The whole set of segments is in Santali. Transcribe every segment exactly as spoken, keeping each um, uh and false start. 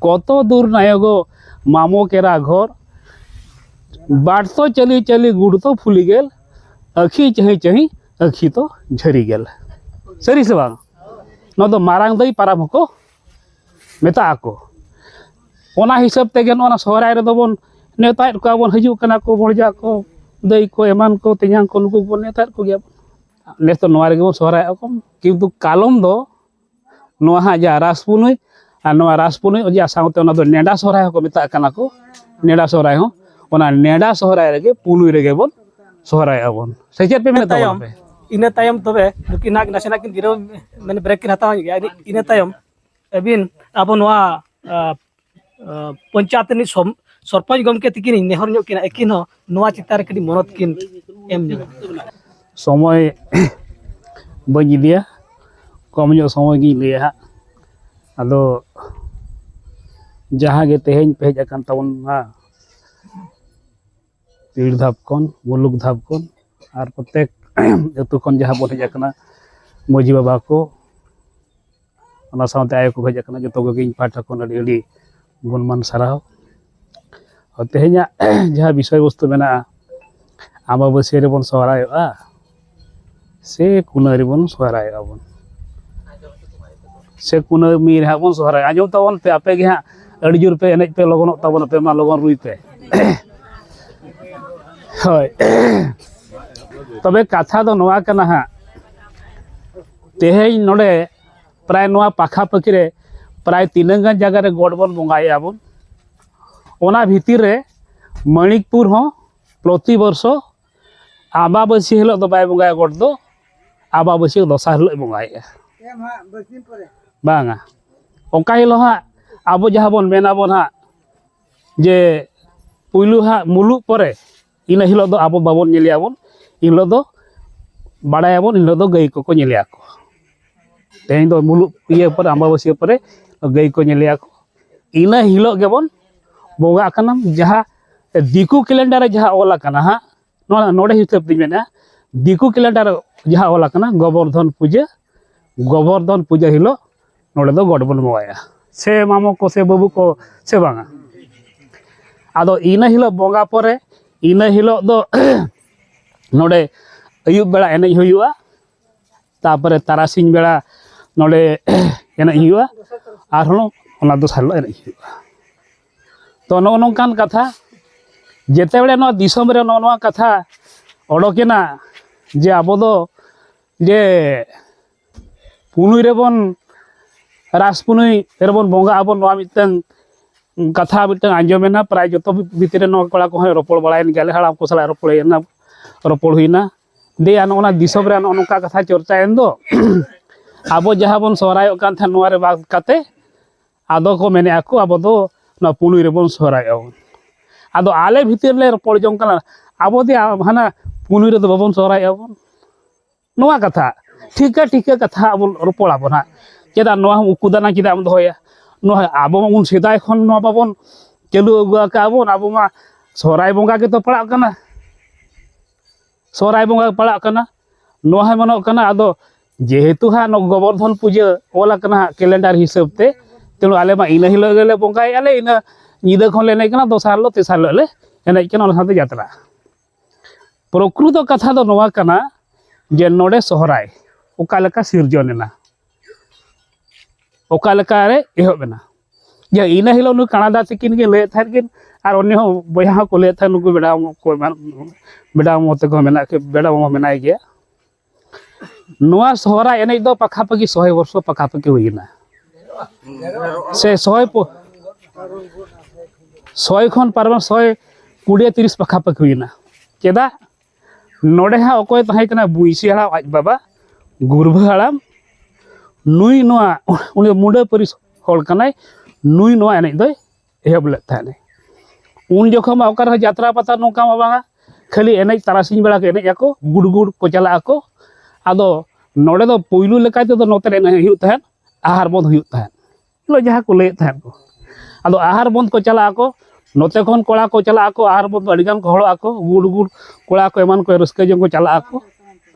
ᱠᱚᱛᱚ ᱫᱩᱨ ᱱᱟᱭᱚᱜᱚ ᱢᱟᱢᱚ ᱠᱮᱨᱟ ᱜᱷᱚᱨ, ᱵᱟᱴ ᱛᱚ ᱪᱟᱹᱞᱤ ᱪᱟᱹᱞᱤ ᱜᱩᱲ ᱛᱚ ᱯᱷᱩᱞᱤ ᱜᱮᱞ, ᱟᱹᱠᱷᱤ ᱪᱟᱹᱦᱤ ᱪᱟᱹᱦᱤ ᱟᱹᱠᱷᱤ ᱛᱚ ᱡᱷᱟᱹᱨᱤ ᱜᱮᱞ᱾ ᱥᱟᱹᱨᱤ ᱥᱮ ᱵᱟᱝ? ᱱᱚᱣᱟ ᱫᱚ ᱢᱟᱨᱟᱝ ᱫᱟᱹᱭ ᱯᱟᱨᱟᱵᱽ ᱦᱚᱸᱠᱚ ᱢᱮᱛᱟᱜ ᱟᱠᱚ᱾ ᱚᱱᱟ ᱦᱤᱥᱟᱹᱵ ᱛᱮᱜᱮ ᱱᱚᱣᱟ ᱥᱚᱦᱨᱟᱭ ᱨᱮᱫᱚ ᱵᱚᱱ ᱱᱮᱣᱛᱟᱭᱮᱫ ᱠᱚᱣᱟ ᱵᱚᱱ, ᱦᱤᱡᱩᱜ ᱠᱟᱱᱟ ᱠᱚ ᱵᱷᱚᱲᱡᱟ ᱠᱚ, ᱫᱟᱹᱭ ᱠᱚ, ᱮᱢᱟᱱ ᱠᱚ, ᱛᱮᱧᱟᱝ ᱠᱚ, ᱱᱩᱠᱩ ᱠᱚᱵᱚᱱ ᱱᱮᱣᱛᱟᱭᱮᱫ ᱠᱚᱜᱮᱭᱟ ᱵᱚᱱ᱾ ᱱᱮᱥ ᱫᱚ ᱱᱚᱣᱟ ᱨᱮᱜᱮ ᱵᱚᱱ ᱥᱚᱦᱨᱟᱭᱚᱜᱼᱟ ᱠᱚ, ᱠᱤᱱᱛᱩ ᱠᱟᱞᱚᱢ ᱫᱚ ᱱᱚᱣᱟ ᱦᱟᱸᱜ ᱡᱟᱦᱟᱸ ᱨᱟᱥ ᱯᱩᱱᱟᱹᱭ ᱟᱨ ᱱᱚᱣᱟ ᱨᱟᱥ ᱯᱩᱱᱟᱹᱭ ᱚᱡᱮ ᱥᱟᱶᱛᱮ ᱚᱱᱟ ᱫᱚ ᱱᱮᱰᱟ ᱥᱚᱦᱨᱟᱭ ᱦᱚᱸᱠᱚ ᱢᱮᱛᱟᱜ ᱠᱟᱱᱟ ᱠᱚ, ᱱᱮᱰᱟ ᱥᱚᱦᱨᱟᱭ ᱦᱚᱸ, ᱚᱱᱟ ᱱᱮᱰᱟ ᱥᱚᱦᱨᱟᱭ ᱨᱮᱜᱮ ᱯᱩᱱᱩᱭ ᱨᱮᱜᱮ ᱵᱚᱱ ᱥᱚᱦᱨᱟᱭᱚᱜᱼᱟ ᱵᱚᱱ᱾ ᱥᱮ ᱪᱮᱫ ᱯᱮ ᱢᱮᱱᱮᱫ ᱛᱟᱵᱚᱱᱟ ᱛᱟᱭᱚᱢ, ᱟᱯᱮ? ᱤᱱᱟᱹ ᱛᱟᱭᱚᱢ ᱛᱚᱵᱮ ᱱᱩᱠᱤᱱ ᱱᱟᱜ ᱱᱟᱥᱮᱱᱟᱜ ᱠᱤᱱ ᱡᱤᱨᱟᱹᱣ, ᱢᱟᱱᱮ ᱵᱨᱮᱠ ᱠᱤᱱ ᱦᱟᱛᱟᱣ ᱧᱚᱜ ᱜᱮᱭᱟ᱾ ᱤᱱᱟᱹ, ᱤᱱᱟᱹ ᱛᱟᱭᱚᱢ ᱟᱹᱵᱤᱱ ᱟᱵᱚ ᱱᱚᱣᱟ, ᱟ, ᱟ, ᱯᱚᱧᱪᱟᱭᱮᱛ ᱨᱤᱱᱤᱡ ᱥᱚᱢ-, ᱥᱚᱨᱯᱚᱧᱪ ᱜᱚᱢᱠᱮ ᱛᱤᱠᱤᱱ ᱤᱧ ᱱᱮᱦᱚᱨ ᱧᱚᱜ ᱠᱤᱱᱟ, ᱟᱹᱠᱤᱱ ᱦᱚᱸ ᱱᱚᱣᱟ ᱪᱮᱛᱟᱱ ᱨᱮ ᱠᱟᱹᱴᱤᱡ ᱢᱚᱱᱚᱛ ᱠᱤᱱ ᱮᱢ ᱧᱚᱜᱟ᱾ ᱥᱚᱢᱚᱭ ᱵᱟᱹᱧ ᱤᱫᱤᱭᱟ, ᱠᱚᱢ ᱧᱚᱜ ᱥᱚᱢᱚᱭ ᱜᱤᱧ ᱞᱟᱹᱭᱟ ᱦᱟᱸᱜ᱾ ᱟᱫᱚ ᱡᱟᱦᱟᱸ ᱜᱮ ᱛᱮᱦᱮᱧ ᱯᱮ ᱦᱮᱡ ᱟᱠᱟᱱ ᱛᱟᱵᱚᱱᱟ, ᱯᱤᱲ ᱫᱷᱟᱯ ᱠᱷᱚᱱ, ᱢᱩᱞᱩᱠ ᱫᱷᱟᱯ ᱠᱷᱚᱱ, ᱟᱨ ᱯᱨᱚᱛᱮᱠ ᱟᱹᱛᱩ ᱠᱷᱚᱱ ᱡᱟᱦᱟᱸ ᱵᱚᱱ ᱦᱮᱡ ᱟᱠᱟᱱᱟ, ᱢᱟᱹᱡᱷᱤ ᱵᱟᱵᱟ ᱠᱚ, ᱚᱱᱟ ᱥᱟᱶᱛᱮ ᱟᱭᱳ ᱠᱚ ᱦᱮᱡ ᱟᱠᱟᱱᱟ, ᱡᱚᱛᱚ ᱠᱚᱜᱮ ᱤᱧ ᱯᱟᱦᱴᱟ ᱠᱷᱚᱱ ᱟᱹᱰᱤ ᱟᱹᱰᱤ ᱜᱩᱱᱢᱟᱱ ᱥᱟᱨᱦᱟᱣ᱾ ᱟᱨ ᱛᱮᱦᱮᱧᱟᱜ ᱡᱟᱦᱟᱸ ᱵᱤᱥᱚᱭ ᱵᱚᱥᱛᱩ ᱢᱮᱱᱟᱜᱼᱟ, ᱟᱢᱵᱟᱵᱟᱹᱥᱭᱟᱹ ᱨᱮᱵᱚᱱ ᱥᱚᱦᱨᱟᱭᱚᱜᱼᱟ ᱥᱮ ᱠᱩᱱᱟᱹᱢᱤ ᱨᱮᱵᱚᱱ ᱥᱚᱦᱨᱟᱭᱚᱜᱼᱟ ᱵᱚᱱ, ᱥᱮ ᱠᱩᱱᱟᱹᱢᱤ ᱨᱮ ᱦᱟᱸᱜ ᱵᱚᱱ ᱥᱚᱦᱨᱟᱭᱚᱜᱼᱟ? ᱟᱸᱡᱚᱢ ᱛᱟᱵᱚᱱ ᱯᱮ, ᱟᱯᱮ ᱜᱮ ᱦᱟᱸᱜ ᱟᱹᱰᱤ ᱡᱳᱨ ᱯᱮ ᱮᱱᱮᱡ ᱯᱮ, ᱞᱚᱜᱚᱱᱚᱜ ᱛᱟᱵᱚᱱ ᱯᱮ, ᱢᱟ ᱞᱚᱜᱚᱱ ᱨᱩᱭ ᱯᱮ᱾ ᱦᱳᱭ, ᱛᱚᱵᱮ ᱠᱟᱛᱷᱟ ᱫᱚ ᱱᱚᱣᱟ ᱠᱟᱱᱟ ᱦᱟᱸᱜ, ᱛᱮᱦᱮᱧ ᱱᱚᱰᱮ ᱯᱨᱟᱭ ᱱᱚᱣᱟ ᱯᱟᱠᱷᱟ ᱯᱟᱹᱠᱷᱤ ᱨᱮ ᱯᱨᱟᱭ ᱛᱤᱱᱟᱹᱜ ᱜᱟᱱ ᱡᱟᱭᱜᱟ ᱨᱮ ᱜᱚᱰ ᱵᱚᱱ ᱵᱚᱸᱜᱟᱭᱮᱫᱼᱟ ᱵᱚᱱ᱾ ᱚᱱᱟ ᱵᱷᱤᱛᱤᱨ ᱨᱮ ᱢᱟᱹᱱᱤᱠᱯᱩᱨ ᱦᱚᱸ ᱯᱨᱚᱛᱤ ᱵᱚᱨᱥᱚ ᱟᱢᱵᱟᱵᱟᱹᱥᱭᱟᱹ ᱦᱤᱞᱳᱜ ᱫᱚ ᱵᱟᱭ ᱵᱚᱸᱜᱟᱭᱟ ᱜᱚᱰ ᱫᱚ, ᱟᱢᱵᱟᱵᱟᱹᱥᱭᱟᱹ ᱫᱚᱥᱟᱨ ᱦᱤᱞᱳᱜ ᱵᱚᱸᱜᱟᱭᱮᱫᱼᱟ᱾ ᱵᱟᱝᱟ, ᱚᱠᱟ ᱦᱤᱞᱳᱜ ᱦᱟᱸᱜ ᱟᱵᱚ ᱡᱟᱦᱟᱸ ᱵᱚᱱ ᱢᱮᱱᱟᱵᱚᱱ ᱦᱟᱸᱜ ᱡᱮ ᱯᱩᱭᱞᱩ ᱦᱟᱸᱜ ᱢᱩᱞᱩᱜ ᱯᱚᱨᱮ, ᱤᱱᱟᱹ ᱦᱤᱞᱳᱜ ᱫᱚ ᱟᱵᱚ ᱵᱟᱵᱚᱱ ᱧᱮᱞᱮᱭᱟ ᱵᱚᱱ, ᱤᱱ ᱦᱤᱞᱳᱜ ᱫᱚ ᱵᱟᱲᱟᱭᱟᱵᱚᱱ, ᱤᱱ ᱦᱤᱞᱳᱜ ᱫᱚ ᱜᱟᱹᱭ ᱠᱚᱠᱚ ᱧᱮᱞᱮᱭᱟ ᱠᱚ᱾ ᱛᱮᱦᱮᱧ ᱫᱚ ᱢᱩᱞᱩᱜ ᱤᱭᱟᱹ ᱯᱚᱨᱮ, ᱟᱢᱵᱟᱵᱟᱹᱥᱭᱟᱹ ᱯᱚᱨᱮ ᱜᱟᱹᱭ ᱠᱚ ᱧᱮᱞᱮᱭᱟ ᱠᱚ᱾ ᱤᱱᱟᱹ ᱦᱤᱞᱳᱜ ᱜᱮᱵᱚᱱ ᱵᱚᱸᱜᱟᱜ ᱠᱟᱱᱟ᱾ ᱡᱟᱦᱟᱸ ᱫᱤᱠᱩ ᱠᱮᱞᱮᱱᱰᱟᱨ ᱨᱮ ᱡᱟᱦᱟᱸ ᱚᱞ ᱟᱠᱟᱱᱟ ᱦᱟᱸᱜ, ᱱᱚᱣᱟ ᱱᱚᱰᱮ ᱦᱤᱥᱟᱹᱵ ᱛᱤᱧ ᱢᱮᱱᱟ, ᱫᱤᱠᱩ ᱠᱮᱞᱮᱱᱰᱟᱨ ᱨᱮ ᱡᱟᱦᱟᱸ ᱚᱞ ᱟᱠᱟᱱᱟ, ᱜᱚᱵᱚᱨᱫᱷᱚᱱ ᱯᱩᱡᱟᱹ, ᱜᱚᱵᱚᱨᱫᱷᱚᱱ ᱯᱩᱡᱟᱹ ᱦᱤᱞᱳᱜ ᱱᱚᱰᱮ ᱫᱚ ᱜᱚᱰ ᱵᱚᱱ ᱵᱚᱸᱜᱟᱭᱟ᱾ ᱥᱮ ᱢᱟᱢᱚ ᱠᱚ ᱥᱮ ᱵᱟᱹᱵᱩ ᱠᱚ ᱥᱮ ᱵᱟᱝᱟ? ᱟᱫᱚ ᱤᱱᱟᱹ ᱦᱤᱞᱳᱜ ᱵᱚᱸᱜᱟ ᱯᱚᱨᱮ ᱤᱱᱟᱹ ᱦᱤᱞᱳᱜ ᱫᱚ ᱱᱚᱰᱮ ᱟᱹᱭᱩᱵ ᱵᱮᱲᱟ ᱮᱱᱮᱡ ᱦᱩᱭᱩᱜᱼᱟ, ᱛᱟᱨᱯᱚᱨᱮ ᱛᱟᱨᱟᱥᱤᱧ ᱵᱮᱲᱟ ᱱᱚᱰᱮ ᱮᱱᱮᱡ ᱦᱩᱭᱩᱜᱼᱟ, ᱟᱨᱦᱚᱸ ᱚᱱᱟ ᱫᱚᱥᱟᱨ ᱦᱤᱞᱳᱜ ᱮᱱᱮᱡ ᱦᱩᱭᱩᱜᱼᱟ᱾ ᱛᱚ ᱱᱚᱜᱼᱚ ᱱᱚᱝᱠᱟᱱ ᱠᱟᱛᱷᱟ, ᱡᱮᱛᱮ ᱵᱮᱲᱮ ᱱᱚᱣᱟ ᱫᱤᱥᱚᱢ ᱨᱮ ᱱᱚᱜᱼᱚ ᱱᱚᱣᱟ ᱠᱟᱛᱷᱟ ᱚᱰᱚᱠᱮᱱᱟ ᱡᱮ ᱟᱵᱚ ᱫᱚ ᱡᱮ ᱯᱩᱱᱩᱭ ᱨᱮᱵᱚᱱ, ᱨᱟᱥ ᱯᱩᱱᱩᱭ ᱨᱮᱵᱚᱱ ᱵᱚᱸᱜᱟᱜ ᱟᱵᱚᱱ, ᱱᱚᱣᱟ ᱢᱤᱫᱴᱟᱝ ᱠᱟᱛᱷᱟ ᱢᱤᱫᱴᱟᱝ ᱟᱸᱡᱚᱢᱮᱱᱟ᱾ ᱯᱨᱟᱭ ᱡᱚᱛᱚ ᱵᱷᱤᱛᱤᱨ ᱨᱮ ᱱᱚᱣᱟ ᱠᱚᱲᱟ ᱠᱚᱦᱚᱸ ᱨᱚᱯᱚᱲ ᱵᱟᱲᱟᱭᱮᱱ ᱜᱮᱭᱟᱞᱮ, ᱦᱟᱲᱟᱢ ᱠᱚ ᱥᱟᱞᱟᱜ ᱨᱚᱯᱚᱲ ᱦᱩᱭᱱᱟ, ᱨᱚᱯᱚᱲ ᱦᱩᱭᱱᱟ᱾ ᱫᱮᱭᱟ, ᱱᱚᱜᱼᱚ ᱱᱟ ᱫᱤᱥᱚᱢ ᱨᱮ ᱱᱚᱜᱼᱚ ᱱᱚᱝᱠᱟ ᱠᱟᱛᱷᱟ ᱪᱚᱨᱪᱟᱭᱮᱱ ᱫᱚ, ᱟᱵᱚ ᱡᱟᱦᱟᱸ ᱵᱚᱱ ᱥᱚᱦᱨᱟᱭᱚᱜ ᱠᱟᱱ ᱛᱟᱦᱮᱸᱫ, ᱱᱚᱣᱟ ᱨᱮ ᱵᱟᱫ ᱠᱟᱛᱮ ᱟᱫᱚ ᱠᱚ ᱢᱮᱱᱮᱫᱼᱟ ᱠᱚ, ᱟᱵᱚ ᱫᱚ ᱱᱚᱣᱟ ᱯᱩᱱᱩᱭ ᱨᱮᱵᱚᱱ ᱥᱚᱦᱨᱟᱭᱚᱜᱼᱟ ᱵᱚᱱ᱾ ᱟᱫᱚ ᱟᱞᱮ ᱵᱷᱤᱛᱤᱨ ᱞᱮ ᱨᱚᱯᱚᱲ ᱡᱚᱝ ᱠᱟᱱᱟ, ᱟᱵᱚ ᱫᱮ ᱦᱟᱱᱟ ᱯᱩᱱᱩᱭ ᱨᱮᱫᱚ ᱵᱟᱵᱚᱱ ᱥᱚᱦᱨᱟᱭᱚᱜᱼᱟ ᱵᱚᱱ᱾ ᱱᱚᱣᱟ ᱠᱟᱛᱷᱟ, ᱴᱷᱤᱠᱟᱹ ᱴᱷᱤᱠᱟᱹ ᱠᱟᱛᱷᱟ ᱟᱵᱚ ᱨᱚᱯᱚᱲ ᱟᱵᱚᱱ ᱦᱟᱸᱜ᱾ ᱪᱮᱫᱟᱜ ᱱᱚᱣᱟ ᱦᱚᱸ ᱩᱠᱩ ᱫᱟᱱᱟ ᱪᱮᱫᱟᱜ ᱮᱢ ᱫᱚᱦᱚᱭᱟ? ᱱᱚᱣᱟ ᱟᱵᱚ ᱢᱟ ᱩᱱ ᱥᱮᱫᱟᱭ ᱠᱷᱚᱱ ᱱᱚᱣᱟ ᱢᱟᱵᱚᱱ ᱪᱟᱹᱞᱩ ᱟᱹᱜᱩ ᱟᱠᱟᱫ ᱵᱚᱱ, ᱟᱵᱚ ᱢᱟ ᱥᱚᱦᱨᱟᱭ ᱵᱚᱸᱜᱟ ᱜᱮᱛᱚ ᱯᱟᱲᱟᱜ ᱠᱟᱱᱟ, ᱥᱚᱦᱨᱟᱭ ᱵᱚᱸᱜᱟ ᱯᱟᱲᱟᱜ ᱠᱟᱱᱟ᱾ ᱱᱚᱣᱟ ᱦᱚᱸ ᱢᱮᱱᱚᱜ ᱠᱟᱱᱟ᱾ ᱟᱫᱚ ᱡᱮᱦᱮᱛᱩ ᱦᱟᱸᱜ ᱱᱚᱣᱟ ᱜᱳᱵᱚᱨᱫᱷᱚᱱ ᱯᱩᱡᱟᱹ ᱚᱞ ᱟᱠᱟᱱᱟ ᱦᱟᱸᱜ ᱠᱮᱞᱮᱱᱰᱟᱨ ᱦᱤᱥᱟᱹᱵ ᱛᱮ, ᱛᱮᱱᱩ ᱟᱞᱮ ᱢᱟ ᱤᱱᱟᱹ ᱦᱤᱞᱳᱜ ᱜᱮᱞᱮ ᱵᱚᱸᱜᱟᱭᱮᱫᱼᱟ ᱞᱮ, ᱤᱱᱟᱹ ᱧᱤᱫᱟᱹ ᱠᱷᱚᱱ ᱞᱮ ᱮᱱᱮᱡ ᱠᱟᱱᱟ, ᱫᱚᱥᱟᱨ ᱦᱤᱞᱳᱜ ᱛᱮᱥᱟᱨ ᱦᱤᱞᱳᱜ ᱞᱮ ᱮᱱᱮᱡ ᱠᱟᱱᱟ, ᱚᱱᱟ ᱥᱟᱶᱛᱮ ᱡᱟᱛᱨᱟ᱾ ᱯᱨᱚᱠᱨᱤᱛᱚ ᱠᱟᱛᱷᱟ ᱫᱚ ᱱᱚᱣᱟ ᱠᱟᱱᱟ ᱡᱮ ᱱᱚᱰᱮ ᱥᱚᱦᱨᱟᱭ ᱚᱠᱟ ᱞᱮᱠᱟ ᱥᱤᱨᱡᱚᱱ ᱮᱱᱟ, ᱚᱠᱟ ᱞᱮᱠᱟᱨᱮ ᱮᱦᱚᱵ ᱮᱱᱟ᱾ ᱡᱮ ᱤᱱᱟᱹ ᱦᱤᱞᱳᱜ ᱱᱩᱭ ᱠᱟᱬᱟ ᱫᱟ ᱛᱤᱠᱤᱱ ᱜᱮ ᱞᱟᱹᱭᱮᱫ ᱛᱟᱦᱮᱸᱫ ᱠᱤᱱ, ᱟᱨ ᱩᱱᱤ ᱦᱚᱸ ᱵᱚᱭᱦᱟ ᱦᱚᱸᱠᱚ ᱞᱟᱹᱭᱮᱫ ᱛᱟᱦᱮᱸᱫ, ᱱᱩᱠᱩ ᱵᱮᱰᱟ ᱢᱟᱢᱚ ᱠᱚ ᱮᱢᱟᱱ, ᱵᱮᱰᱟ ᱢᱟᱢᱚ ᱛᱟᱠᱚ ᱢᱮᱱᱟᱜ ᱠᱤ, ᱵᱮᱰᱟ ᱢᱟᱢᱚ ᱢᱮᱱᱟᱭ ᱜᱮᱭᱟ᱾ ᱱᱚᱣᱟ ᱥᱚᱦᱨᱟᱭ ᱮᱱᱮᱡ ᱫᱚ ᱯᱟᱠᱷᱟᱯᱟᱠᱤ ᱥᱚᱭ ᱵᱚᱨᱥᱚ ᱯᱟᱠᱷᱟᱯᱟᱠᱤ ᱦᱩᱭᱮᱱᱟ, ᱥᱮ ᱥᱚᱭ ᱯᱚ-, ᱥᱚᱭ ᱠᱷᱚᱱ ᱯᱟᱨᱚᱢ ᱥᱚᱭ ᱠᱩᱲᱤ ᱛᱤᱨᱤᱥ ᱯᱟᱠᱷᱟᱯᱟᱠᱤ ᱦᱩᱭᱮᱱᱟ᱾ ᱪᱮᱫᱟᱜ? ᱱᱚᱰᱮ ᱦᱟᱸᱜ ᱚᱠᱚᱭ ᱛᱟᱦᱮᱸ ᱠᱟᱱᱟ? ᱵᱩᱭᱥᱤ ᱦᱟᱲᱟᱢ ᱟᱡ ᱵᱟᱵᱟ ᱜᱩᱨᱵᱷᱟᱹ ᱦᱟᱲᱟᱢ, ᱱᱩᱭ ᱱᱚᱣᱟ, ᱩᱱᱤ ᱢᱩᱰᱟᱹ ᱯᱟᱹᱨᱤᱥ ᱦᱚᱲ ᱠᱟᱱᱟᱭ, ᱱᱩᱭ ᱱᱚᱣᱟ ᱮᱱᱮᱡ ᱫᱚᱭ ᱮᱦᱚᱵ ᱞᱮᱫ ᱛᱟᱦᱮᱸᱫ᱾ ᱩᱱ ᱡᱚᱠᱷᱚᱱ ᱢᱟ ᱚᱠᱟ ᱨᱮᱦᱚᱸ ᱡᱟᱛᱨᱟ ᱯᱟᱛᱟ ᱱᱚᱝᱠᱟ ᱢᱟ ᱵᱟᱝᱟ, ᱠᱷᱟᱹᱞᱤ ᱮᱱᱮᱡ ᱛᱟᱨᱟᱥᱤᱧ ᱵᱮᱲᱟ ᱠᱚ ᱮᱱᱮᱡ ᱟᱠᱚ, ᱜᱩᱰ ᱜᱩᱰ ᱠᱚ ᱪᱟᱞᱟᱜ ᱟᱠᱚ᱾ ᱟᱫᱚ ᱱᱚᱰᱮ ᱫᱚ ᱯᱩᱭᱞᱩ ᱞᱮᱠᱟ ᱛᱮᱫᱚ ᱱᱚᱛᱮ ᱨᱮ ᱮᱱᱮᱡ ᱦᱩᱭᱩᱜ ᱛᱟᱦᱮᱸᱫ, ᱟᱦᱟᱨ ᱵᱚᱱᱫᱷ ᱦᱩᱭᱩᱜ ᱛᱟᱦᱮᱸᱫ᱾ ᱦᱤᱞᱳᱜ ᱡᱟᱦᱟᱸ ᱠᱚ ᱞᱟᱹᱭᱮᱫ ᱛᱟᱦᱮᱸᱫ ᱠᱚ᱾ ᱟᱫᱚ ᱟᱦᱟᱨ ᱵᱚᱱᱫᱷ ᱠᱚ ᱪᱟᱞᱟᱜ ᱟᱠᱚ, ᱱᱚᱛᱮ ᱠᱷᱚᱱ ᱠᱚᱲᱟ ᱠᱚ ᱪᱟᱞᱟᱜ ᱟᱠᱚ, ᱟᱦᱟᱨ ᱵᱚᱱᱫᱷ ᱫᱚ ᱟᱹᱰᱤ ᱜᱟᱱ ᱠᱚ ᱦᱚᱲᱚᱜ ᱟᱠᱚ, ᱜᱩᱰ ᱜᱩᱰ ᱠᱚᱲᱟ ᱠᱚ ᱮᱢᱟᱱ ᱠᱚ ᱨᱟᱹᱥᱠᱟᱹ ᱡᱚᱝ ᱠᱚ ᱪᱟᱞᱟᱜ ᱟᱠᱚ,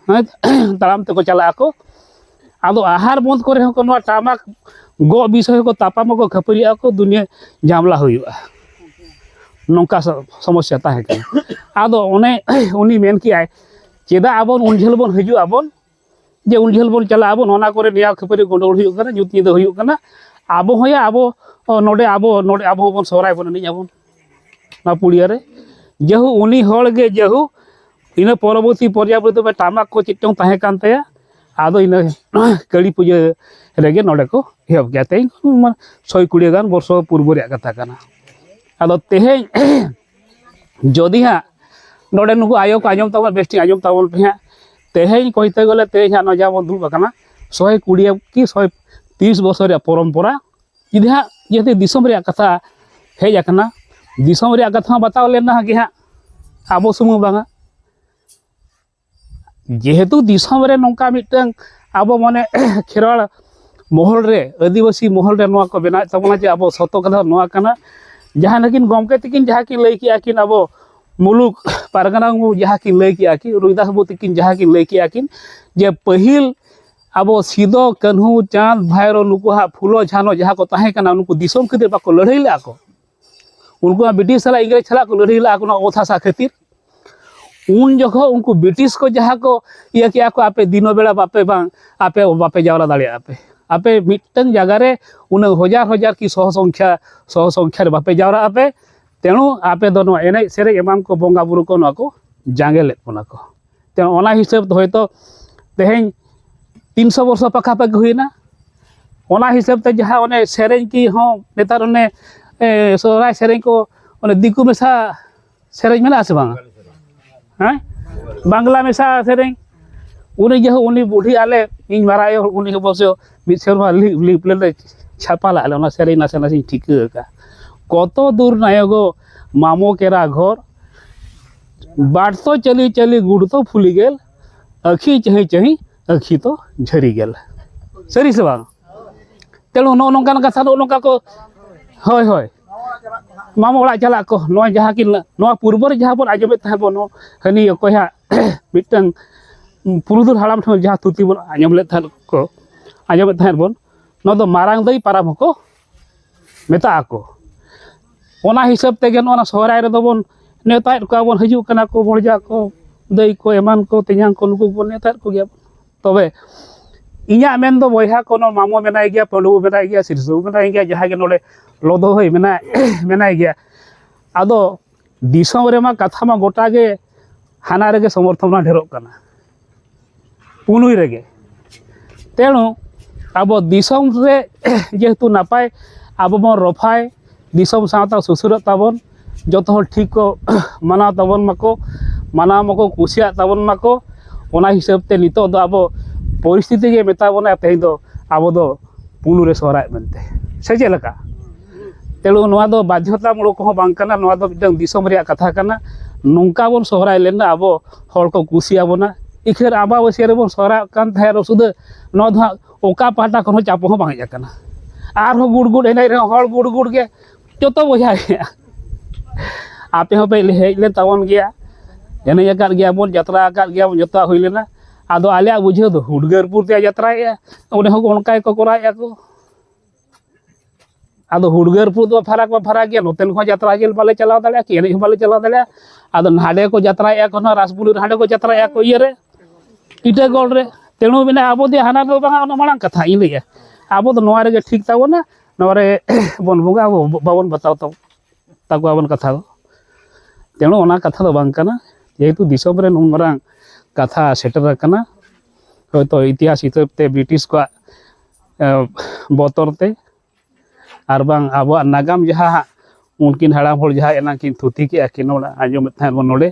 ᱦᱮᱸ, ᱛᱟᱲᱟᱢ ᱛᱮᱠᱚ ᱪᱟᱞᱟᱜ ᱟᱠᱚ᱾ ᱟᱫᱚ ᱟᱦᱟᱨ ᱵᱚᱱᱫᱷ ᱠᱚᱨᱮ ᱦᱚᱸ ᱠᱚ ᱱᱚᱣᱟ ᱴᱟᱢᱟᱠ ᱜᱚᱜ ᱵᱤᱥᱚᱭ ᱠᱚ ᱛᱟᱯᱟᱢ ᱟᱠᱚ, ᱠᱷᱟᱹᱯᱟᱹᱨᱤᱜ ᱟᱠᱚ, ᱫᱩᱱᱤᱭᱟᱹ ᱡᱷᱟᱢᱞᱟ ᱦᱩᱭᱩᱜᱼᱟ᱾ ᱱᱚᱝᱠᱟ ᱥᱚ- ᱥᱚᱢᱚᱥᱥᱟ ᱛᱟᱦᱮᱸ ᱠᱟᱱᱟ᱾ ᱟᱫᱚ ᱚᱱᱮ ᱩᱱᱤ ᱢᱮᱱ ᱠᱮᱜᱼᱟᱭ, ᱪᱮᱫᱟᱜ ᱟᱵᱚᱱ ᱩᱱ ᱡᱷᱟᱹᱞ ᱵᱚᱱ ᱦᱤᱡᱩᱜ ᱟᱵᱚᱱ, ᱡᱮ ᱩᱱ ᱡᱷᱟᱹᱞ ᱵᱚᱱ ᱪᱟᱞᱟᱜ ᱟᱵᱚᱱ, ᱚᱱᱟ ᱠᱚᱨᱮ ᱱᱮᱭᱟᱣ ᱠᱷᱟᱹᱯᱟᱹᱨᱤ ᱜᱚᱱᱰᱚᱜᱳᱞ ᱦᱩᱭᱩᱜ ᱠᱟᱱᱟ, ᱧᱩᱛ ᱧᱤᱫᱟᱹ ᱦᱩᱭᱩᱜ ᱠᱟᱱᱟ, ᱟᱵᱚ ᱦᱚᱸᱭᱟ ᱟᱵᱚ ᱚ, ᱱᱚᱰᱮ ᱟᱵᱚ ᱱᱚᱰᱮ ᱟᱵᱚ ᱦᱚᱸᱵᱚᱱ ᱥᱚᱦᱨᱟᱭ ᱵᱚᱱ ᱮᱱᱮᱡ ᱟᱵᱚᱱ ᱱᱚᱣᱟ ᱯᱩᱲᱤᱭᱟᱹ ᱨᱮ᱾ ᱡᱮᱦᱩ ᱩᱱᱤ ᱦᱚᱲ ᱜᱮ ᱡᱮᱦᱩ ᱤᱱᱟᱹ ᱯᱚᱨᱚᱵᱚᱨᱛᱤ ᱯᱚᱨᱡᱟᱭ ᱨᱮᱫᱚ ᱴᱟᱢᱟᱠ ᱠᱚ ᱪᱮᱫ ᱪᱚᱝ ᱛᱟᱦᱮᱸ ᱠᱟᱱ ᱛᱟᱭᱟ, ᱟᱫᱚ ᱤᱱᱟᱹ ᱠᱟᱹᱞᱤ ᱯᱩᱡᱟᱹ ᱨᱮᱜᱮ ᱱᱚᱰᱮ ᱠᱚ ᱮᱦᱚᱵ ᱠᱮᱜᱼᱟ᱾ ᱛᱮᱦᱮᱧ ᱠᱷᱚᱱ ᱢᱟ ᱥᱚᱭ ᱠᱩᱲᱤ ᱜᱟᱱ ᱵᱚᱨᱥᱚ ᱯᱩᱨᱵᱚ ᱨᱮᱭᱟᱜ ᱠᱟᱛᱷᱟ ᱠᱟᱱᱟ᱾ ᱟᱫᱚ ᱛᱮᱦᱮᱧ ᱡᱩᱫᱤ ᱦᱟᱸᱜ ᱱᱚᱰᱮ ᱱᱩᱠᱩ ᱟᱭᱳ ᱠᱚ ᱟᱸᱡᱚᱢ ᱛᱟᱵᱚᱱ, ᱵᱮᱥ ᱴᱷᱤᱠ ᱟᱸᱡᱚᱢ ᱛᱟᱵᱚᱱ ᱯᱮ ᱦᱟᱸᱜ, ᱛᱮᱦᱮᱧ ᱠᱚᱭᱛᱮ ᱜᱮᱞᱮ ᱛᱮᱦᱮᱧ ᱦᱟᱸᱜ ᱱᱚᱣᱟ ᱡᱟᱦᱟᱸ ᱵᱚᱱ ᱫᱩᱲᱩᱵ ᱟᱠᱟᱱᱟ, ᱥᱚᱭ ᱠᱩᱲᱤ ᱠᱤ ᱥᱚᱭ ᱛᱤᱨᱤᱥ ᱵᱚᱪᱷᱚᱨ ᱨᱮᱭᱟᱜ ᱯᱚᱨᱚᱢᱯᱚᱨᱟ᱾ ᱡᱩᱫᱤ ᱦᱟᱸᱜ ᱡᱮᱦᱮᱛᱩ ᱫᱤᱥᱚᱢ ᱨᱮᱭᱟᱜ ᱠᱟᱛᱷᱟ ᱦᱮᱡ ᱟᱠᱟᱱᱟ, ᱫᱤᱥᱚᱢ ᱨᱮᱭᱟᱜ ᱠᱟᱛᱷᱟ ᱦᱚᱸ ᱵᱟᱛᱟᱣ ᱞᱮᱱᱟ ᱜᱮ ᱦᱟᱸᱜ, ᱟᱵᱚ ᱥᱩᱢᱩᱝ ᱵᱟᱝᱟ᱾ ᱡᱮᱦᱮᱛᱩ ᱫᱤᱥᱚᱢ ᱨᱮ ᱱᱚᱝᱠᱟ ᱢᱤᱫᱴᱟᱝ ᱟᱵᱚ ᱢᱟᱱᱮ ᱠᱷᱮᱨᱣᱟᱲ ᱢᱚᱦᱚᱞ ᱨᱮ, ᱟᱹᱫᱤᱵᱟᱹᱥᱤ ᱢᱚᱦᱚᱞ ᱨᱮ ᱱᱚᱣᱟ ᱠᱚ ᱵᱮᱱᱟᱣᱮᱫ ᱛᱟᱵᱚᱱᱟ ᱡᱮ ᱟᱵᱚ ᱥᱚᱛᱚ ᱠᱟᱛᱷᱟ ᱱᱚᱣᱟ ᱠᱟᱱᱟ, ᱡᱟᱦᱟᱸ ᱱᱟᱹᱠᱤᱱ ᱜᱚᱢᱠᱮ ᱛᱟᱹᱠᱤᱱ ᱡᱟᱦᱟᱸ ᱠᱤᱱ ᱞᱟᱹᱭ ᱠᱮᱜᱼᱟ ᱠᱤᱱ, ᱟᱵᱚ ᱢᱩᱞᱩᱠ ᱯᱟᱨᱜᱟᱱᱟ ᱵᱟᱹᱵᱩ ᱡᱟᱦᱟᱸ ᱠᱤᱱ ᱞᱟᱹᱭ ᱠᱮᱜᱼᱟ ᱠᱤᱱ, ᱨᱚᱵᱤᱫᱟᱥ ᱵᱟᱹᱵᱩ ᱛᱟᱹᱠᱤᱱ ᱡᱟᱦᱟᱸ ᱠᱤᱱ ᱞᱟᱹᱭ ᱠᱮᱜᱼᱟ ᱠᱤᱱ, ᱡᱮ ᱯᱟᱹᱦᱤᱞ ᱟᱵᱚ ᱥᱤᱫᱚ, ᱠᱟᱹᱱᱦᱩ, ᱪᱟᱸᱫᱽ, ᱵᱷᱟᱭᱨᱳ, ᱱᱩᱠᱩ ᱦᱟᱸᱜ ᱯᱷᱩᱞᱳ, ᱡᱷᱟᱱᱳ ᱡᱟᱦᱟᱸ ᱠᱚ ᱛᱟᱦᱮᱸ ᱠᱟᱱᱟ, ᱱᱩᱠᱩ ᱫᱤᱥᱚᱢ ᱠᱷᱟᱹᱛᱤᱨ ᱵᱟᱠᱚ ᱞᱟᱹᱲᱦᱟᱹᱭ ᱞᱮᱜᱼᱟ ᱠᱚ᱾ ᱩᱱᱠᱩ ᱢᱟ ᱵᱨᱤᱴᱤᱥ ᱥᱟᱞᱟᱜ, ᱤᱝᱨᱮᱡᱽ ᱥᱟᱞᱟᱜ ᱠᱚ ᱞᱟᱹᱲᱦᱟᱹᱭ ᱞᱮᱜᱼᱟ ᱠᱚ, ᱚᱱᱟ ᱚᱛ ᱦᱟᱥᱟ ᱠᱷᱟᱹᱛᱤᱨ᱾ ᱩᱱ ᱡᱚᱠᱷᱚᱱ ᱩᱱᱠᱩ ᱵᱨᱤᱴᱤᱥ ᱠᱚ ᱡᱟᱦᱟᱸ ᱠᱚ ᱤᱭᱟᱹ ᱠᱮᱜᱼᱟ ᱠᱚ, ᱟᱯᱮ ᱫᱤᱱᱚ ᱵᱮᱲᱟ ᱵᱟᱯᱮ ᱵᱟᱝ, ᱟᱯᱮ ᱵᱟᱯᱮ ᱡᱟᱣᱨᱟ ᱫᱟᱲᱮᱭᱟᱜᱼᱟ ᱯᱮ, ᱟᱯᱮ ᱢᱤᱫᱴᱟᱝ ᱡᱟᱭᱜᱟ ᱨᱮ ᱩᱱᱟᱹᱜ ᱦᱟᱡᱟᱨ ᱦᱟᱡᱟᱨ ᱠᱤ ᱥᱚᱦᱚ ᱥᱚᱝᱠᱷᱟ, ᱥᱚᱦᱚ ᱥᱚᱝᱠᱷᱟ ᱨᱮ ᱵᱟᱯᱮ ᱡᱟᱣᱨᱟᱜ ᱟᱯᱮ, ᱛᱮᱬᱩ ᱟᱯᱮ ᱫᱚ ᱱᱚᱣᱟ ᱮᱱᱮᱡ ᱥᱮᱨᱮᱧ ᱮᱢᱟᱱ ᱠᱚ ᱵᱚᱸᱜᱟ ᱵᱩᱨᱩ ᱠᱚ ᱱᱚᱣᱟ ᱠᱚ ᱡᱟᱸᱜᱮ ᱞᱮᱫ ᱵᱚᱱᱟ ᱠᱚ᱾ ᱛᱮ ᱚᱱᱟ ᱦᱤᱥᱟᱹᱵ ᱛᱮ ᱦᱚᱭᱛᱳ ᱛᱮᱦᱮᱧ ᱛᱤᱱᱥᱚ ᱵᱚᱨᱥᱚ ᱯᱟᱠᱟ ᱯᱟᱠᱤ ᱦᱩᱭᱱᱟ᱾ ᱚᱱᱟ ᱦᱤᱥᱟᱹᱵ ᱛᱮ ᱡᱟᱦᱟᱸ ᱚᱱᱮ ᱥᱮᱨᱮᱧ ᱠᱤ ᱦᱚᱸ ᱱᱮᱛᱟᱨ ᱚᱱᱮ, ᱮ, ᱥᱚᱦᱨᱟᱭ ᱥᱮᱨᱮᱧ ᱠᱚ ᱚᱱᱮ ᱫᱤᱠᱩ ᱢᱮᱥᱟ ᱥᱮᱨᱮᱧ ᱢᱮᱱᱟᱜᱼᱟ ᱥᱮ ᱵᱟᱝᱟ? ᱦᱮᱸ? ᱵᱟᱝᱞᱟ ᱢᱮᱥᱟ ᱥᱮᱨᱮᱧ᱾ ᱩᱱᱤ ᱡᱮᱦᱚᱸ ᱩᱱᱤ ᱵᱩᱰᱷᱤ ᱟᱞᱮ, ᱤᱧ ᱢᱟᱨᱟᱝ ᱟᱭᱳ ᱩᱱᱤ ᱚᱵᱚᱥᱥᱚ ᱢᱤᱫ ᱥᱮᱨᱢᱟ ᱞᱤᱯ, ᱞᱤᱯ ᱞᱮ ᱪᱷᱟᱯᱟ ᱞᱟᱜ ᱞᱮ, ᱚᱱᱟ ᱥᱮᱨᱮᱧ ᱱᱟᱥᱮ ᱱᱟᱥᱮᱧ ᱴᱷᱤᱠᱟᱹ ᱟᱠᱟᱫᱼᱟ᱾ ᱠᱚᱛᱚ ᱫᱩᱨ ᱱᱟᱭᱚᱜᱚ ᱢᱟᱢᱚ ᱠᱮᱨᱟ ᱜᱷᱚᱨ, ᱵᱟᱴ ᱛᱚ ᱪᱟᱹᱞᱤ ᱪᱟᱹᱞᱤ ᱜᱩᱲ ᱛᱚ ᱯᱷᱩᱞᱤ ᱜᱮᱞ, ᱟᱹᱠᱷᱤ ᱪᱟᱹᱦᱤ ᱪᱟᱹᱦᱤ ᱟᱹᱠᱷᱤ ᱛᱚ ᱡᱷᱟᱹᱨᱤ ᱜᱮᱞ᱾ ᱥᱟᱹᱨᱤ ᱥᱮ ᱵᱟᱝ? ᱛᱮᱬᱩ ᱱᱚᱜᱼᱚ ᱱᱚᱝᱠᱟᱱ ᱠᱟᱛᱷᱟ, ᱱᱚᱜᱼᱚ ᱱᱚᱝᱠᱟ ᱠᱚ, ᱦᱳᱭ, ᱦᱳᱭ, ᱢᱟᱢᱚ ᱚᱲᱟᱜ ᱪᱟᱞᱟᱜ ᱠᱚ, ᱱᱚᱣᱟ ᱡᱟᱦᱟᱸ ᱠᱤᱱ, ᱱᱚᱣᱟ ᱯᱩᱨᱵᱚ ᱨᱮ ᱡᱟᱦᱟᱸ ᱵᱚᱱ ᱟᱸᱡᱚᱢᱮᱫ ᱛᱟᱦᱮᱸᱫ ᱵᱚᱱ, ᱦᱟᱹᱱᱤ ᱚᱠᱚᱭ ᱦᱟᱸᱜ ᱢᱤᱫᱴᱟᱝ ᱯᱩᱨᱩᱫᱷᱩᱞ ᱦᱟᱲᱟᱢ ᱴᱷᱮᱱ ᱡᱟᱦᱟᱸ ᱛᱷᱩᱛᱤ ᱵᱚᱱ ᱟᱸᱡᱚᱢ ᱞᱮᱫ ᱛᱟᱦᱮᱸᱫ ᱠᱚ, ᱟᱸᱡᱚᱢᱮᱫ ᱛᱟᱦᱮᱸᱫ ᱵᱚᱱ, ᱱᱚᱣᱟ ᱫᱚ ᱢᱟᱨᱟᱝ ᱫᱟᱹᱭ ᱯᱟᱨᱟᱵᱽ ᱦᱚᱸᱠᱚ ᱢᱮᱛᱟᱜ ᱟᱠᱚ᱾ ᱚᱱᱟ ᱦᱤᱥᱟᱹᱵ ᱛᱮᱜᱮ ᱱᱚᱜᱼᱚ ᱱᱟ ᱥᱚᱦᱨᱟᱭ ᱨᱮᱫᱚ ᱵᱚᱱ ᱱᱮᱣᱛᱟᱭᱮᱫ ᱠᱚᱣᱟ ᱵᱚᱱ, ᱦᱤᱡᱩᱜ ᱠᱟᱱᱟ ᱠᱚ ᱵᱷᱚᱲᱡᱟ ᱠᱚ, ᱫᱟᱹᱭ ᱠᱚ, ᱮᱢᱟᱱ ᱠᱚ, ᱛᱮᱧᱟᱝ ᱠᱚ, ᱱᱩᱠᱩ ᱠᱚᱵᱚᱱ ᱱᱮᱣᱛᱟᱭᱮᱫ ᱠᱚᱜᱮᱭᱟ᱾ ᱛᱚᱵᱮ ᱤᱧᱟᱹᱜ ᱢᱮᱱ ᱫᱚ ᱵᱚᱭᱦᱟ ᱠᱚ, ᱱᱚᱣᱟ ᱢᱟᱢᱚ ᱢᱮᱱᱟᱭ ᱜᱮᱭᱟ, ᱯᱟᱹᱰᱩ ᱢᱮᱱᱟᱭ ᱜᱮᱭᱟ, ᱥᱤᱨᱥᱟᱹ ᱢᱮᱱᱟᱭ ᱜᱮᱭᱟ, ᱡᱟᱦᱟᱸᱭ ᱜᱮ ᱱᱚᱰᱮ ᱞᱚᱫᱚ ᱦᱚᱭ ᱢᱮᱱᱟᱭ, ᱢᱮᱱᱟᱭ ᱜᱮᱭᱟ᱾ ᱟᱫᱚ ᱫᱤᱥᱚᱢ ᱨᱮᱢᱟ ᱠᱟᱛᱷᱟ ᱢᱟ ᱜᱚᱴᱟ ᱜᱮ ᱦᱟᱱᱟ ᱨᱮᱜᱮ ᱥᱚᱢᱚᱨᱛᱷᱚᱱ ᱢᱟ ᱰᱷᱮᱨᱚᱜ ᱠᱟᱱᱟ, ᱯᱩᱱᱩᱭ ᱨᱮᱜᱮ᱾ ᱛᱮᱬᱩ ᱟᱵᱚ ᱫᱤᱥᱚᱢ ᱨᱮ ᱡᱮᱦᱮᱛᱩ ᱱᱟᱯᱟᱭ ᱟᱵᱚ ᱵᱚᱱ ᱨᱚᱯᱷᱟᱭ, ᱫᱤᱥᱚᱢ ᱥᱟᱶᱛᱟ ᱥᱩᱥᱟᱹᱨᱚᱜ ᱛᱟᱵᱚᱱ, ᱡᱚᱛᱚ ᱦᱚᱲ ᱴᱷᱤᱠ ᱠᱚ ᱢᱟᱱᱟᱣ ᱛᱟᱵᱚᱱ ᱢᱟᱠᱚ, ᱢᱟᱱᱟᱣ ᱢᱟᱠᱚ, ᱠᱩᱥᱤᱭᱟᱜ ᱛᱟᱵᱚᱱ ᱢᱟᱠᱚ᱾ ᱚᱱᱟ ᱦᱤᱥᱟᱹᱵ ᱛᱮ ᱱᱤᱛᱚᱜ ᱫᱚ ᱟᱵᱚ ᱯᱚᱨᱤᱥᱛᱷᱤᱛᱤ ᱜᱮ ᱢᱮᱛᱟ ᱵᱚᱱᱟ ᱛᱮᱦᱮᱧ ᱫᱚ ᱟᱵᱚ ᱫᱚ ᱯᱩᱱᱩ ᱨᱮ ᱥᱚᱦᱨᱟᱭ ᱢᱮᱱᱛᱮ, ᱥᱮ ᱪᱮᱫ ᱞᱮᱠᱟ? ᱛᱮᱬᱩ ᱱᱚᱣᱟ ᱫᱚ ᱵᱟᱫᱽᱫᱷᱚᱛᱟᱢᱩᱞᱚᱠ ᱠᱚᱦᱚᱸ ᱵᱟᱝ ᱠᱟᱱᱟ, ᱱᱚᱣᱟ ᱫᱚ ᱢᱤᱫᱴᱟᱝ ᱫᱤᱥᱚᱢ ᱨᱮᱭᱟᱜ ᱠᱟᱛᱷᱟ ᱠᱟᱱᱟ᱾ ᱱᱚᱝᱠᱟ ᱵᱚᱱ ᱥᱚᱦᱨᱟᱭ ᱞᱮᱱᱟ, ᱟᱵᱚ ᱦᱚᱲ ᱠᱚ ᱠᱩᱥᱤᱭᱟᱵᱚᱱᱟ᱾ ᱤᱠᱷᱟᱹᱨ ᱟᱢᱵᱟᱵᱟᱹᱥᱭᱟᱹ ᱨᱮᱵᱚᱱ ᱥᱚᱦᱨᱟᱭᱚᱜ ᱠᱟᱱ ᱛᱟᱦᱮᱸᱫ ᱨᱮᱦᱚᱸ ᱥᱩᱫᱷᱟᱹ ᱱᱚᱣᱟ ᱫᱚ ᱦᱟᱸᱜ ᱚᱠᱟ ᱯᱟᱦᱴᱟ ᱠᱷᱚᱱ ᱦᱚᱸ ᱪᱟᱯ ᱦᱚᱸ ᱵᱟᱝ ᱦᱮᱡ ᱟᱠᱟᱱᱟ᱾ ᱟᱨᱦᱚᱸ ᱜᱩᱲ ᱜᱩᱲ ᱮᱱᱮᱡ ᱨᱮᱦᱚᱸ ᱦᱚᱲ ᱜᱩᱲ ᱜᱩᱲ ᱜᱮ, ᱡᱚᱛᱚ ᱵᱚᱭᱦᱟ ᱜᱮ᱾ ᱟᱯᱮ ᱦᱚᱸᱯᱮ ᱦᱮᱡ ᱞᱮᱱ ᱛᱟᱵᱚᱱ ᱜᱮᱭᱟ, ᱮᱱᱮᱡ ᱟᱠᱟᱫ ᱜᱮᱭᱟ ᱵᱚᱱ, ᱡᱟᱛᱨᱟ ᱟᱠᱟᱫ ᱜᱮᱭᱟ ᱵᱚᱱ, ᱡᱚᱛᱚᱣᱟᱜ ᱦᱩᱭ ᱞᱮᱱᱟ᱾ ᱟᱫᱚ ᱟᱞᱮᱭᱟᱜ ᱵᱩᱡᱷᱟᱹᱣ ᱫᱚ ᱦᱩᱰᱜᱟᱹᱨᱯᱩᱨ ᱛᱮ ᱡᱟᱛᱨᱟᱭᱮᱫᱼᱟ, ᱚᱸᱰᱮ ᱦᱚᱸ ᱚᱱᱠᱟ ᱜᱮᱠᱚ ᱠᱚᱨᱟᱣᱮᱫᱼᱟ ᱠᱚ᱾ ᱟᱫᱚ ᱦᱩᱰᱜᱟᱹᱨᱯᱩᱨ ᱫᱚ ᱯᱷᱟᱨᱟᱠ ᱢᱟ ᱯᱷᱟᱨᱟᱠ ᱜᱮᱭᱟ, ᱱᱚᱛᱮᱱ ᱠᱚᱦᱚᱸ ᱡᱟᱛᱨᱟ ᱧᱮᱞ ᱵᱟᱞᱮ ᱪᱟᱞᱟᱣ ᱫᱟᱲᱮᱭᱟᱜᱼᱟ, ᱠᱤ ᱮᱱᱮᱡ ᱦᱚᱸ ᱵᱟᱞᱮ ᱪᱟᱞᱟᱣ ᱫᱟᱲᱮᱭᱟᱜᱼᱟ᱾ ᱟᱫᱚ ᱱᱟᱰᱮ ᱠᱚ ᱡᱟᱛᱨᱟᱭᱮᱫᱼᱟ ᱠᱚ, ᱱᱚᱣᱟ ᱨᱟᱥ ᱵᱩᱞᱩᱨ ᱦᱟᱸᱰᱮ ᱠᱚ ᱡᱟᱛᱨᱟᱭᱮᱫᱼᱟ ᱠᱚ ᱤᱭᱟᱹᱨᱮ, ᱴᱤᱴᱟᱹᱜᱚᱲ ᱨᱮ᱾ ᱛᱮᱬᱩ ᱢᱮᱱᱟ ᱟᱵᱚ ᱫᱚ ᱦᱟᱱᱟ ᱫᱚ ᱵᱟᱝᱟ, ᱚᱱᱟ ᱢᱟᱲᱟᱝ ᱠᱟᱛᱷᱟ ᱤᱧ ᱞᱟᱹᱭᱮᱫᱼᱟ᱾ ᱟᱵᱚ ᱫᱚ ᱱᱚᱣᱟ ᱨᱮᱜᱮ ᱴᱷᱤᱠ ᱛᱟᱵᱚᱱᱟ, ᱱᱚᱣᱟ ᱨᱮ ᱵᱚᱱ ᱵᱚᱸᱜᱟ, ᱟᱵᱚ ᱵᱟᱵᱚᱱ ᱵᱟᱛᱟᱣ ᱛᱟᱵᱚᱱ᱾ ᱛᱟᱠᱚᱣᱟᱵᱚᱱ ᱠᱟᱛᱷᱟ ᱫᱚ᱾ ᱛᱮᱬᱩ ᱚᱱᱟ ᱠᱟᱛᱷᱟ ᱫᱚ ᱵᱟᱝ ᱠᱟᱱᱟ᱾ ᱡᱮᱦᱮᱛᱩ ᱫᱤᱥᱚᱢ ᱨᱮ ᱱᱩᱱ ᱢᱟᱨᱟᱝ ᱠᱟᱛᱷᱟ ᱥᱮᱴᱮᱨ ᱟᱠᱟᱱᱟ, ᱦᱚᱭᱛᱳ ᱤᱛᱤᱦᱟᱥ ᱦᱤᱥᱟᱹᱵ ᱛᱮ ᱵᱨᱤᱴᱤᱥ ᱠᱚᱣᱟᱜ, ᱮ, ᱵᱚᱛᱚᱨ ᱛᱮ, ᱟᱨ ᱵᱟᱝ ᱟᱵᱚᱣᱟᱜ ᱱᱟᱜᱟᱢ ᱡᱟᱦᱟᱸ ᱦᱟᱸᱜ ᱩᱱᱠᱤᱱ ᱦᱟᱲᱟᱢ ᱦᱚᱲ ᱡᱟᱦᱟᱸ ᱮᱱᱟᱝ ᱠᱤᱱ ᱛᱷᱩᱛᱤ ᱠᱮᱜᱼᱟ ᱠᱤᱱ, ᱱᱚᱰᱮ ᱟᱸᱡᱚᱢᱮᱫ ᱛᱟᱦᱮᱸᱫ ᱵᱚᱱ ᱱᱚᱰᱮ,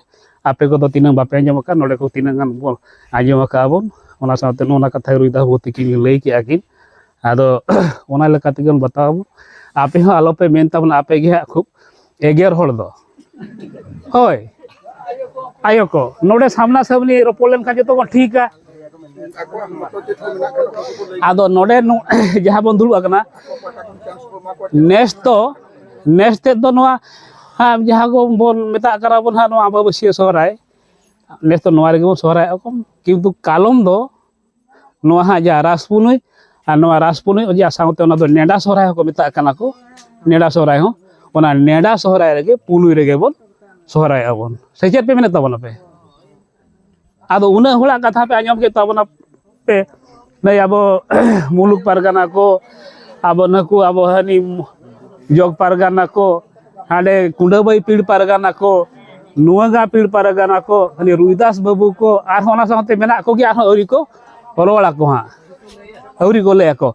ᱟᱯᱮ ᱠᱚᱫᱚ ᱛᱤᱱᱟᱹᱝ ᱵᱟᱯᱮ ᱟᱸᱡᱚᱢ ᱟᱠᱟᱫ, ᱱᱚᱰᱮ ᱠᱚ ᱛᱤᱱᱟᱹᱝ ᱜᱟᱱ ᱵᱚᱱ ᱟᱸᱡᱚᱢ ᱟᱠᱟᱫᱼᱟ ᱵᱚᱱ, ᱚᱱᱟ ᱥᱟᱶᱛᱮ ᱱᱚᱜᱼᱚ ᱱᱟ ᱠᱟᱛᱷᱟ ᱨᱩᱭ ᱫᱟ ᱵᱟᱹᱵᱩ ᱛᱤᱠᱤᱱ ᱞᱟᱹᱭ ᱠᱮᱜᱼᱟ ᱠᱤᱱ᱾ ᱟᱫᱚ ᱚᱱᱟ ᱞᱮᱠᱟ ᱛᱮᱜᱮ ᱵᱚᱱ ᱵᱟᱛᱟᱣ ᱟᱵᱚᱱ᱾ ᱟᱯᱮ ᱦᱚᱸ ᱟᱞᱚᱯᱮ ᱢᱮᱱ ᱛᱟᱵᱚᱱᱟ, ᱟᱯᱮ ᱜᱮ ᱦᱟᱸᱜ ᱠᱷᱩᱵ ᱮᱜᱮᱨ ᱦᱚᱲ ᱫᱚ᱾ ᱦᱳᱭ, ᱟᱭᱳ ᱠᱚ, ᱱᱚᱰᱮ ᱥᱟᱢᱱᱟ ᱥᱟᱢᱱᱤ ᱨᱚᱯᱚᱲ ᱞᱮᱱᱠᱷᱟᱱ ᱡᱚᱛᱚ ᱵᱚᱱ ᱴᱷᱤᱠᱟ᱾ ᱟᱫᱚ ᱱᱚᱰᱮ ᱱᱩ-, ᱡᱟᱦᱟᱸ ᱵᱚᱱ ᱫᱩᱲᱩᱵ ᱟᱠᱟᱱᱟ, ᱱᱮᱥ ᱫᱚ, ᱱᱮᱥ ᱛᱮᱫ ᱫᱚ ᱱᱚᱣᱟ, ᱦᱮᱸ, ᱡᱟᱦᱟᱸ ᱠᱚ ᱵᱚᱱ ᱢᱮᱛᱟᱜ ᱠᱟᱱᱟ ᱵᱚᱱ ᱦᱟᱸᱜ ᱱᱚᱣᱟ ᱟᱢᱵᱟᱵᱟᱹᱥᱭᱟᱹ ᱥᱚᱦᱨᱟᱭ, ᱱᱮᱥ ᱫᱚ ᱱᱚᱣᱟ ᱨᱮᱜᱮ ᱵᱚᱱ ᱥᱚᱦᱨᱟᱭᱚᱜᱼᱟ ᱠᱚ, ᱠᱤᱱᱛᱩ ᱠᱟᱞᱚᱢ ᱫᱚ ᱱᱚᱣᱟ ᱦᱟᱸᱜ ᱡᱟᱦᱟᱸ ᱨᱟᱥ ᱯᱩᱱᱟᱹᱭ ᱟᱨ ᱱᱚᱣᱟ ᱨᱟᱥ ᱯᱩᱱᱩᱭ ᱚᱡᱮ ᱥᱟᱶᱛᱮ ᱚᱱᱟ ᱫᱚ ᱱᱮᱰᱟ ᱥᱚᱦᱨᱟᱭ ᱦᱚᱸᱠᱚ ᱢᱮᱛᱟᱜ ᱠᱟᱱᱟ ᱠᱚ᱾ ᱱᱮᱰᱟ ᱥᱚᱦᱨᱟᱭ ᱦᱚᱸ, ᱚᱱᱟ ᱱᱮᱰᱟ ᱥᱚᱦᱨᱟᱭ ᱨᱮᱜᱮ ᱯᱩᱱᱩᱭ ᱨᱮᱜᱮ ᱵᱚᱱ ᱥᱚᱦᱨᱟᱭᱚᱜᱼᱟ ᱵᱚᱱ᱾ ᱥᱮ ᱪᱮᱫ ᱯᱮ ᱢᱮᱱᱮᱫ ᱛᱟᱵᱚᱱᱟ ᱯᱮ? ᱟᱫᱚ ᱩᱱᱟᱹᱜ ᱦᱚᱲᱟᱜ ᱠᱟᱛᱷᱟ ᱯᱮ ᱟᱸᱡᱚᱢ ᱠᱮᱫ ᱛᱟᱵᱚᱱᱟ ᱯᱮ, ᱱᱩᱭ ᱟᱵᱚ ᱢᱩᱞᱩᱠ ᱯᱟᱨᱜᱟᱱᱟ ᱠᱚ, ᱟᱵᱚ ᱱᱩᱠᱩ ᱟᱵᱚ ᱦᱟᱹᱱᱤ ᱡᱚᱜᱽ ᱯᱟᱨᱜᱟᱱᱟ ᱠᱚ, ᱦᱟᱸᱰᱮ ᱠᱩᱰᱟᱹᱵᱟᱹᱭ ᱯᱤᱲ ᱯᱟᱨᱜᱟᱱᱟ ᱠᱚ, ᱱᱩᱣᱟᱹᱜᱟ ᱯᱤᱲ ᱯᱟᱨᱜᱟᱱᱟ ᱠᱚ, ᱦᱟᱹᱱᱤ ᱨᱩᱭᱫᱟᱥ ᱵᱟᱹᱵᱩ ᱠᱚ, ᱟᱨᱦᱚᱸ ᱚᱱᱟ ᱥᱟᱶᱛᱮ ᱢᱮᱱᱟᱜ ᱠᱚᱜᱮᱭᱟ, ᱟᱨᱦᱚᱸ ᱟᱹᱣᱨᱤ ᱠᱚ ᱨᱚᱲ ᱟᱠᱚ ᱦᱟᱸᱜ, ᱟᱹᱣᱨᱤ ᱠᱚ ᱞᱟᱹᱭ ᱟᱠᱚ᱾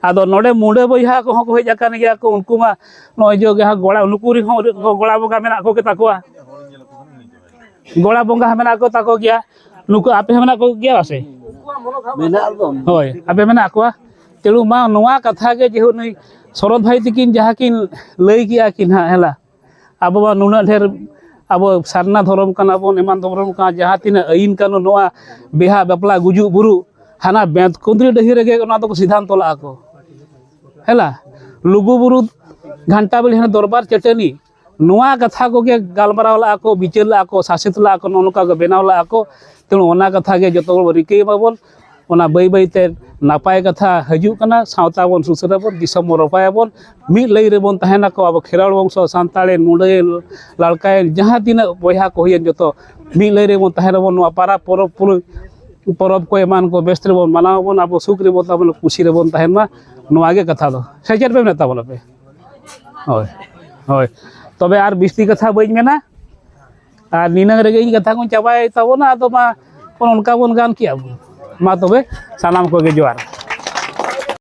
ᱟᱫᱚ ᱱᱚᱰᱮ ᱢᱩᱰᱟᱹ ᱵᱚᱭᱦᱟ ᱠᱚᱦᱚᱸ ᱠᱚ ᱦᱮᱡ ᱟᱠᱟᱱ ᱜᱮᱭᱟ ᱠᱚ, ᱩᱱᱠᱩ ᱢᱟ ᱱᱚᱜᱼᱚᱭ ᱡᱮ ᱡᱟᱦᱟᱸ ᱜᱚᱲᱟ, ᱱᱩᱠᱩ ᱨᱮᱱ ᱦᱚᱸ ᱜᱚᱲᱟ ᱵᱚᱸᱜᱟ ᱢᱮᱱᱟᱜ ᱠᱚ ᱜᱮ ᱛᱟᱠᱚᱣᱟ, ᱜᱚᱲᱟ ᱵᱚᱸᱜᱟ ᱢᱮᱱᱟᱜ ᱠᱚ ᱛᱟᱠᱚ ᱜᱮᱭᱟ᱾ ᱱᱩᱠᱩ ᱟᱯᱮ ᱦᱚᱸ ᱢᱮᱱᱟᱜ ᱠᱚ ᱜᱮᱭᱟ ᱥᱮ? ᱢᱮᱱᱟᱜ ᱫᱚ᱾ ᱦᱳᱭ, ᱟᱯᱮ ᱢᱮᱱᱟᱜ ᱠᱚᱣᱟ᱾ ᱛᱮᱬᱩ ᱢᱟ ᱱᱚᱣᱟ ᱠᱟᱛᱷᱟ ᱜᱮ ᱡᱮᱦᱮᱛᱩ ᱱᱩᱭ ᱥᱚᱨᱚᱛ ᱵᱷᱟᱭ ᱛᱤᱠᱤᱱ ᱡᱟᱦᱟᱸ ᱠᱤᱱ ᱞᱟᱹᱭ ᱠᱮᱜᱼᱟ ᱠᱤᱱ ᱦᱟᱸᱜ, ᱦᱮᱞᱟ, ᱟᱵᱚ ᱢᱟ ᱱᱩᱱᱟᱹᱜ ᱰᱷᱮᱨ ᱟᱵᱚ ᱥᱟᱨᱱᱟ ᱫᱷᱚᱨᱚᱢ ᱠᱟᱱᱟ ᱵᱚᱱ, ᱮᱢᱟᱱ ᱫᱷᱚᱨᱚᱢ ᱠᱟᱱᱟ, ᱡᱟᱦᱟᱸ ᱛᱤᱱᱟᱹᱜ ᱟᱹᱭᱤᱱ ᱠᱟᱹᱱᱩᱱ ᱱᱚᱣᱟ ᱵᱤᱦᱟ ᱵᱟᱯᱞᱟ ᱜᱩᱡᱩᱜ ᱵᱩᱨᱩ ᱦᱟᱱᱟ ᱵᱮᱸᱛᱠᱩᱸᱫᱽᱨᱤ ᱰᱟᱹᱦᱤ ᱨᱮᱜᱮ ᱚᱱᱟ ᱫᱚᱠᱚ ᱥᱤᱫᱷᱟᱱᱛᱚ ᱞᱟᱜᱼᱟ ᱠᱚ᱾ ᱦᱮᱞᱟ, ᱞᱩᱜᱩ ᱵᱩᱨᱩ ᱜᱷᱟᱱᱴᱟ ᱵᱟᱲᱤ ᱦᱟᱱᱟ ᱫᱚᱨᱵᱟᱨ ᱪᱟᱹᱴᱟᱹᱱᱤ, ᱱᱚᱣᱟ ᱠᱟᱛᱷᱟ ᱠᱚᱜᱮ ᱜᱟᱞᱢᱟᱨᱟᱣ ᱞᱟᱜᱼᱟ ᱠᱚ, ᱵᱤᱪᱟᱹᱨ ᱞᱟᱜᱼᱟ ᱠᱚ, ᱥᱟᱥᱮᱛ ᱞᱟᱜᱼᱟ ᱠᱚ, ᱱᱚᱜᱼᱚ ᱱᱚᱝᱠᱟ ᱠᱚ ᱵᱮᱱᱟᱣ ᱞᱟᱜᱼᱟ ᱠᱚ᱾ ᱛᱮᱬᱩ ᱚᱱᱟ ᱠᱟᱛᱷᱟ ᱜᱮ ᱡᱚᱛᱚ ᱦᱚᱲ ᱨᱤᱠᱟᱹᱭ ᱢᱟᱵᱚᱱ᱾ ᱚᱱᱟ ᱵᱟᱹᱭ ᱵᱟᱹᱭ ᱛᱮ ᱱᱟᱯᱟᱭ ᱠᱟᱛᱷᱟ ᱦᱤᱡᱩᱜ ᱠᱟᱱᱟ, ᱥᱟᱶᱛᱟ ᱵᱚᱱ ᱥᱩᱥᱟᱹᱨᱟᱵᱚᱱ, ᱫᱤᱥᱚᱢ ᱵᱚᱱ ᱨᱚᱯᱷᱟᱭᱟᱵᱚᱱ, ᱢᱤᱫ ᱞᱟᱹᱭ ᱨᱮᱵᱚᱱ ᱛᱟᱦᱮᱱᱟᱠᱚ, ᱟᱵᱚ ᱠᱷᱮᱨᱣᱟᱲ ᱵᱚᱝᱥᱚ, ᱥᱟᱱᱛᱟᱲ, ᱢᱩᱰᱟᱹ, ᱞᱟᱲᱠᱟ, ᱡᱟᱦᱟᱸ ᱛᱤᱱᱟᱹᱜ ᱵᱚᱭᱦᱟ ᱠᱚ ᱦᱩᱭᱮᱱ, ᱡᱚᱛᱚ ᱢᱤᱫ ᱞᱟᱹᱭ ᱨᱮᱵᱚᱱ ᱛᱟᱦᱮᱱᱟᱵᱚᱱ᱾ ᱱᱚᱣᱟ ᱯᱟᱨᱟᱵᱽ ᱯᱚᱨᱚᱵᱽ ᱯᱩᱨᱟᱹ ᱯᱚᱨᱚᱵᱽ ᱠᱚ ᱮᱢᱟᱱ ᱠᱚ ᱵᱮᱥ ᱛᱮᱵᱚᱱ ᱢᱟᱱᱟᱣ ᱟᱵᱚᱱ, ᱟᱵᱚ ᱥᱩᱠ ᱨᱮᱵᱚᱱ ᱛᱟᱵᱚᱱ, ᱠᱩᱥᱤ ᱨᱮᱵᱚᱱ ᱛᱟᱦᱮᱱ ᱢᱟ, ᱱᱚᱣᱟ ᱜᱮ ᱠᱟᱛᱷᱟ ᱫᱚ᱾ ᱥᱮ ᱪᱮᱫ ᱯᱮ ᱢᱮᱱᱮᱫ ᱛᱟᱵᱚᱱᱟ ᱯᱮ? ᱦᱳᱭ, ᱦᱳᱭ᱾ ᱛᱚᱵᱮ ᱟᱨ ᱵᱤᱥᱛᱤ ᱠᱟᱛᱷᱟ ᱵᱟᱹᱧ ᱢᱮᱱᱟ, ᱟᱨ ᱱᱤᱱᱟᱹᱝ ᱨᱮᱜᱮ ᱤᱧ ᱠᱟᱛᱷᱟ ᱠᱚᱧ ᱪᱟᱵᱟᱭ ᱛᱟᱵᱚᱱᱟ᱾ ᱟᱫᱚ ᱢᱟ ᱚᱱᱠᱟ ᱵᱚᱱ ᱜᱟᱱ ᱠᱮᱜᱼᱟ ᱵᱚᱱ᱾ ᱢᱟ ᱛᱚᱵᱮ ᱥᱟᱱᱟᱢ ᱠᱚᱜᱮ ᱡᱚᱦᱟᱨ᱾